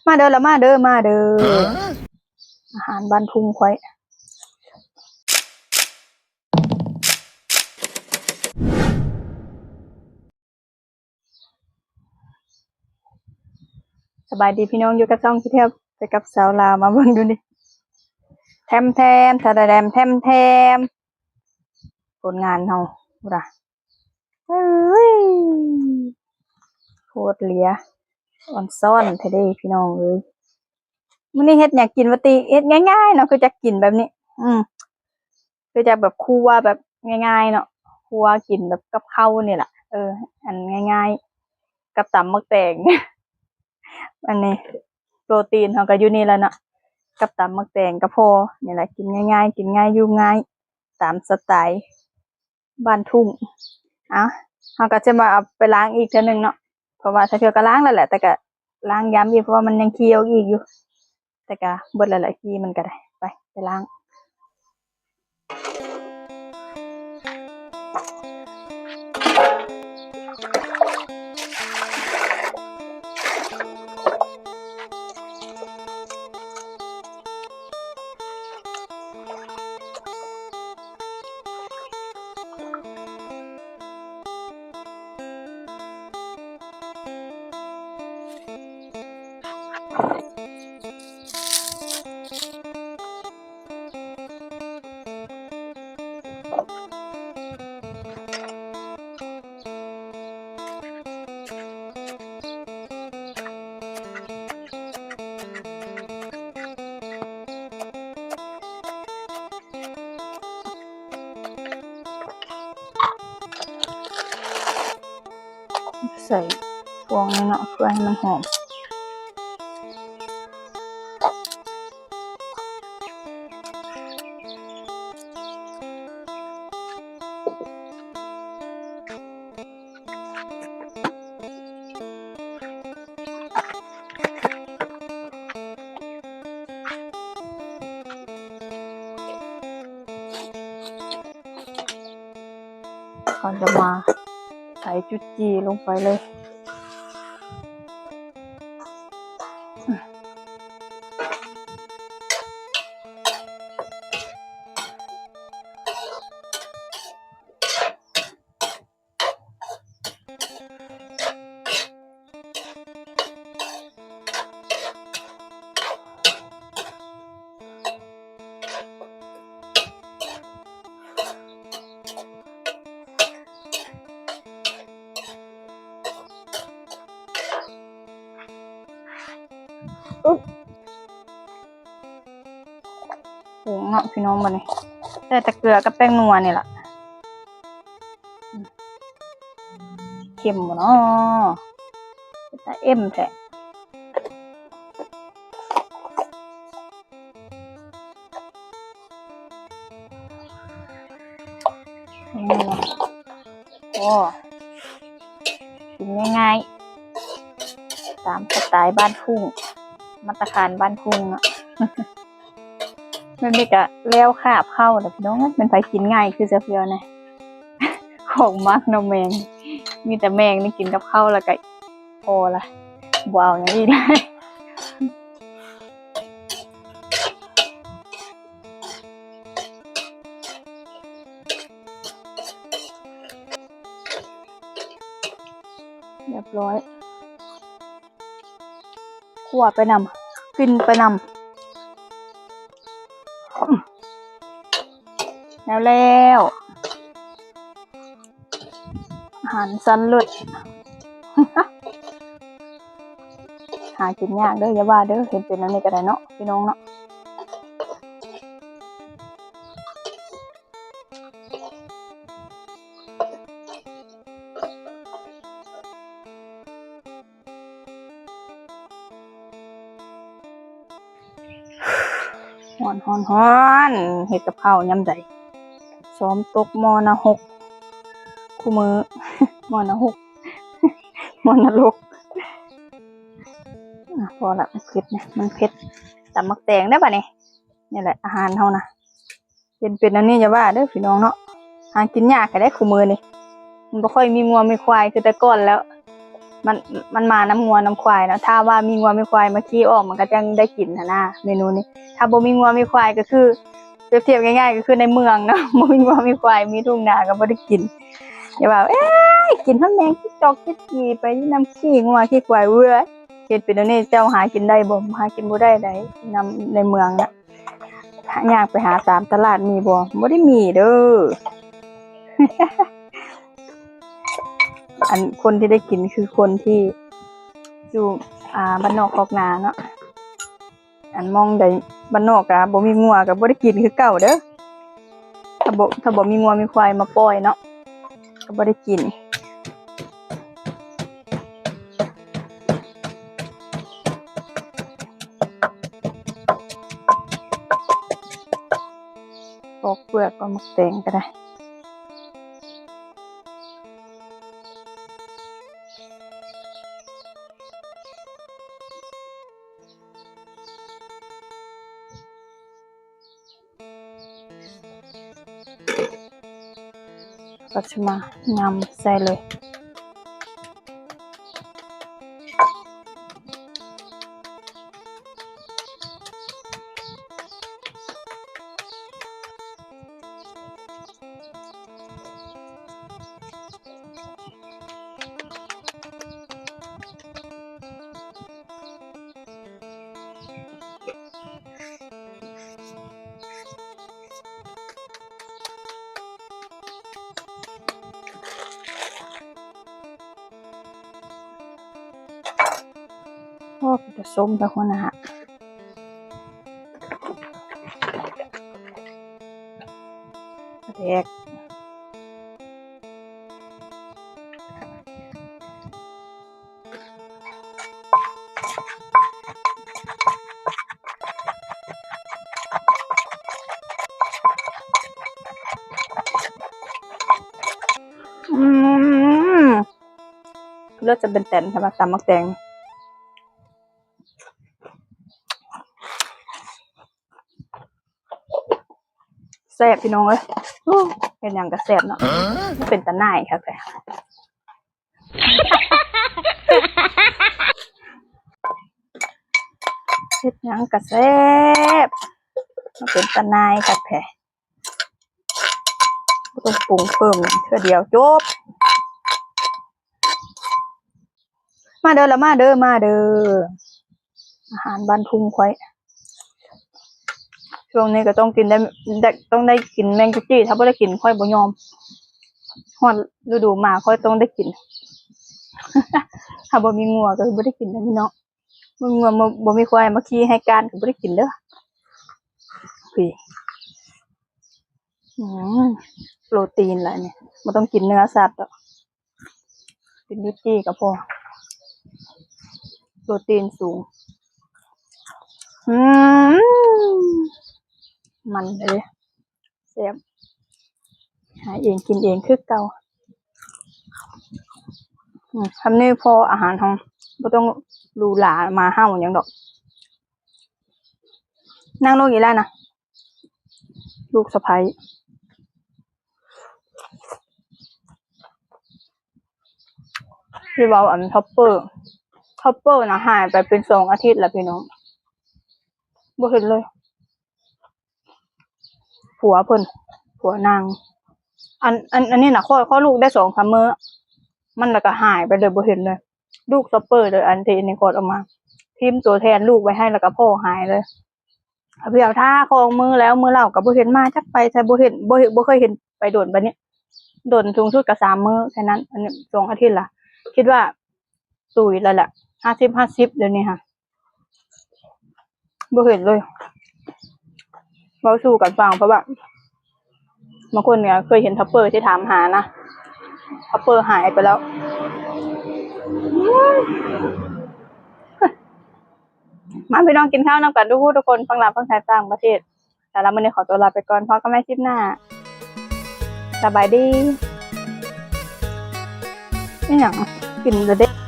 ມາເດີລະ ມາເດີ ມາເດີ. ອາຫານບ້ານທຸ່ງຂ້ອຍ. ສະບາຍດີພີ່ນ້ອງ ຢູ່ກັບຊ່ອງຂີ້ເຖວ ໄປກັບສາວລາວ ມາເບິ່ງດູນີ້ ແທມແທມ ທະດະແດມ ແທມແທມ ຜົນງານເຮົາ ພຸ້ນນະ ເອີຍ ໂຄດເຫຼຍ ອ່ອນຊ້ອນແທ້ເດ້ພີ່ນ້ອງເອີຍ. ມື້ນີ້ເຮັດຫຍັງກິນວະຕິ ເຮັດງ່າຍໆເນາະ ຄືຈັກກິນແບບນີ້ ອືມ ຄືຈັກແບບຄົວແບບງ່າຍໆເນາະ ຄົວກິນແບບກັບເຂົ້ານີ້ລະ ເອີ ອັນງ່າຍໆ ກັບຕຳໝາກແຕງ ອັນນີ້ໂປຣຕີນເຮົາກໍຢູ່ນີ້ລະເນາະ ກັບຕຳໝາກແຕງກໍພໍ ນີ້ລະ ກິນງ່າຍໆ ກິນງ່າຍຢູ່ງ່າຍ ຕາມສະໄຕ ບ້ານທຸ່ງ. ເອົາ ເຮົາກໍຈະມາເອົາໄປລ້າງອີກເທື່ອໜຶ່ງເນາະ ເພາະວ່າຊາວເທວກໍລ້າງແລ້ວແຫຼະ ແຕ່ກໍລ້າງຢ້ຳອີກ ເພາະວ່າມັນຍັງຂີ້ອອກອີກຢູ່ ແຕ່ກໍເບິດແລ້ວແຫຼະ ຂີ້ມັນກໍໄດ້. ໄປ ໄປລ້າງ. ໃສ່ພວກນີ້ເນາະ ເພື່ອໃຫ້ມັນຫອມ. ເຮົາຈະມາໃສ່ຈຸດຈີ່ລົງໄປເລີຍ. ອຶບ ປຸງເນາະພີ່ນ້ອງ ບາດນີ້ໃສ່ແຕ່ເກືອກັບແປ້ງນົວນີ້ລະ. ເຄັມບໍ່ເນາະ ເປັນຕາເອັມແທ້. ນີ້ ໂອ້ ກິນງ່າຍໆ ຕາມສະໄຕບ້ານທຸ່ງ ມາດຕະຖານບ້ານທຸ່ງເນາະ. ແບບນີ້ກະແລ້ວຄາບເຂົ້າແລ້ວພີ່ນ້ອງເອີຍ. ແມ່ນໃຜກິນງ່າຍຄືຊາວເທວແດ່? ຂອງມັກເນາະແມງ ມີແຕ່ແມງນີ້ກິນກັບເຂົ້າແລ້ວກະພໍລະ ບໍ່ເອົາຫຍັງອີກລະ. ຮຽບຮ້ອຍ ຂົ້ວໄປນຳ ກິນໄປນຳ. ອືມ ແລ້ວ ແລ້ວ ອາຫານຊັ້ນເລີດ ຫາກິນຍາກເດີ ຢ່າວ່າເດີ. ເຫັນເປັນແນວນີ້ກໍໄດ້ເນາະ ພີ່ນ້ອງເນາະ. ຮ້ອນ ຮ້ອນ ຮ້ອນ ເຮັດກັບເຂົ້າຍາມໃດ ຊ້ອມຕົກໝໍ້ນະຫົກ ຄູ່ມື້ ໝໍ້ນະຫົກ ໝໍ້ນະລົກ. ອາ ພໍລະ ມັນເຜັດນະ ມັນເຜັດ. ຕຳໝາກແຕງເດີ້ບາດນີ້. ນີ້ແຫຼະອາຫານເຮົານະ ເຫັນເປັນອັນນີ້ຢ່າວ່າເດີ້ພີ່ນ້ອງເນາະ. ຫາກິນຍາກແທ້ໃດ໋ຄູ່ມື້ນີ້ ມັນບໍ່ຄ່ອຍມີງົວມີຄວາຍຄືແຕ່ກ່ອນແລ້ວ. ມັນ ມັນມານຳງົວນຳຄວາຍເນາະ. ຖ້າວ່າມີງົວມີຄວາຍມາຂີ່ອອກ ມັນກໍຈັ່ງໄດ້ກິນຫັ້ນນະ ເມນູນີ້. ຖ້າບໍ່ມີງົວມີຄວາຍກໍຄື ປຽບທຽບງ່າຍໆ ກໍຄືໃນເມືອງເນາະ ບໍ່ມີງົວມີຄວາຍ ມີທົ່ງນາກໍບໍ່ໄດ້ກິນ. ຢ່າວ່າ ເອີຍ ກິນຮອດແມງຈິກຈອກຈິກຈີໄປນຳຂີ້ງົວຂີ້ຄວາຍເວີຍ. ເຮັດເປັນແນວນີ້ ເຈົ້າຫາກິນໄດ້ບໍ່? ຫາກິນບໍ່ໄດ້ໃດ໋ ນຳໃນເມືອງນະ. ຫາ ຍ່າງໄປຫາຕາມຕະຫຼາດມີບໍ່? ບໍ່ໄດ້ມີເດີ້. ອັນຄົນທີ່ໄດ້ກິນຄືຄົນທີ່ຢູ່ ອ່າ ບ້ານນອກຄອກນາເນາະ. ອັນໝ່ອງໃດບ້ານນອກກະບໍ່ມີງົວ ກະບໍ່ໄດ້ກິນຄືເກົ່າເດີ້. ຖ້າບໍ່ ຖ້າບໍ່ມີງົວມີຄວາຍມາປ່ອຍເນາະ ກະບໍ່ໄດ້ກິນ. ປອກເປືອກເອົາໝາກແຕງກໍໄດ້. ກໍຈະມາຍຳໃສ່ເລີຍ. ໂອ້ ເປັນຕາສົ້ມແທ້ຫົວໜ້າ. ປາແດກ. ອືມ ເລີດຈະເປັນແຕນ ສຳລັບຕຳໝາກແຕງ. ແຊບພີ່ນ້ອງເອີຍ ໂອ້ ເຮັດຫຍັງກະແຊບເນາະ ເປັນຕາໜ່າຍຄັກແທ້ ເຮັດຫຍັງກະແຊບ ເປັນຕາໜ່າຍຄັກແທ້ ບໍ່ຕ້ອງປຸງເພີ່ມ ເທື່ອດຽວຈົບ. ມາເດີລະ ມາເດີ ມາເດີ ອາຫານບ້ານທົ່ງຂ້ອຍ. ຊ່ວງນີ້ກໍຕ້ອງກິນໄດ້ ໄດ້ ຕ້ອງໄດ້ກິນແມງກຸຈີ້ ຖ້າບໍ່ໄດ້ກິນຂ້ອຍບໍ່ຍອມ ຮອດລະດູໝາຂ້ອຍຕ້ອງໄດ້ກິນ ຖ້າບໍ່ມີງົວກໍບໍ່ໄດ້ກິນເດີພີ່ນ້ອງ ບໍ່ມີງົວ ບໍ່ ບໍ່ມີຄວາຍມາຂີ່ໃຫ້ການກໍບໍ່ໄດ້ກິນເດີ. ພີ້ ອືມ ໂປຣຕີນລະອັນນີ້ ບໍ່ຕ້ອງກິນເນື້ອສັດດອກ. ກິນຢູ່ຈີ່ກໍພໍ ໂປຣຕີນສູງ. ອືມ ມັນເດ້ ແຊບ ຫາເອງກິນເອງຄືເກົ່າ. ອືມ ສ່ຳນີ້ພໍອາຫານເຮົາ ບໍ່ຕ້ອງຫຼູຫຼາ ໝາເຫົ່າຫຍັງດອກ. ນັ່ງລົງອີກແລ້ວນະ ລູກສະໃພ້. ທີ່ເວົ້າອັນທັອບເປີ ທັອບເປີນະ ຫາຍໄປເປັນສອງອາທິດແລ້ວພີ່ນ້ອງ ບໍ່ເຫັນເລີຍ. ຜົວເພິ່ນ ຜົວນາງ ອັນ ອັນ ອັນນີ້ນະ ຄອດ ຄອດລູກໄດ້ສອງສາມມື້ ມັນລະກະຫາຍໄປເລີຍ ບໍ່ເຫັນເລີຍ. ລູກຊັອບເປີເລີຍ ອັນທີ່ອັນນີ້ຄອດອອກມາ ພິມຕົວແທນລູກໄວ້ໃຫ້ ລະກະພໍ້ຫາຍເລີຍ. ເອົາ ຖ້າຂອງມື້ແລ້ວມື້ເລົ່າກໍບໍ່ເຫັນມາຈັກໄປໃສ ບໍ່ເຫັນ ບໍ່ເຫັນ ບໍ່ເຄີຍເຫັນໄປດົນປານນີ້ ດົນສູງສຸດກໍສາມມື້ແຄ່ນັ້ນ ອັນນີ້ສອງອາທິດລະ ຄິດວ່າຕຸຍແລ້ວແຫຼະ ຫ້າສິບ ຫ້າສິບ ດຽວນີ້ຫະ ບໍ່ເຫັນເລີຍ. ເວົ້າສູ່ກັນຟັງ ເພາະວ່າບາງຄົນກໍເຄີຍເຫັນທັອບເປີທີ່ຖາມຫານະ ທັອບເປີຫາຍໄປແລ້ວ. ມາພີ່ນ້ອງກິນເຂົ້ານຳກັນທຸກຜູ້ທຸກຄົນ ຝັ່ງລາວຝັ່ງໄທຕ່າງປະເທດ. ສຳລັບມື້ນີ້ຂໍຕົວລາໄປກ່ອນ ພໍ້ກັນໃໝ່ຄລິບໜ້າ ສະບາຍດີ. ອີຫຍັງ ກິນແລ້ວເດ້.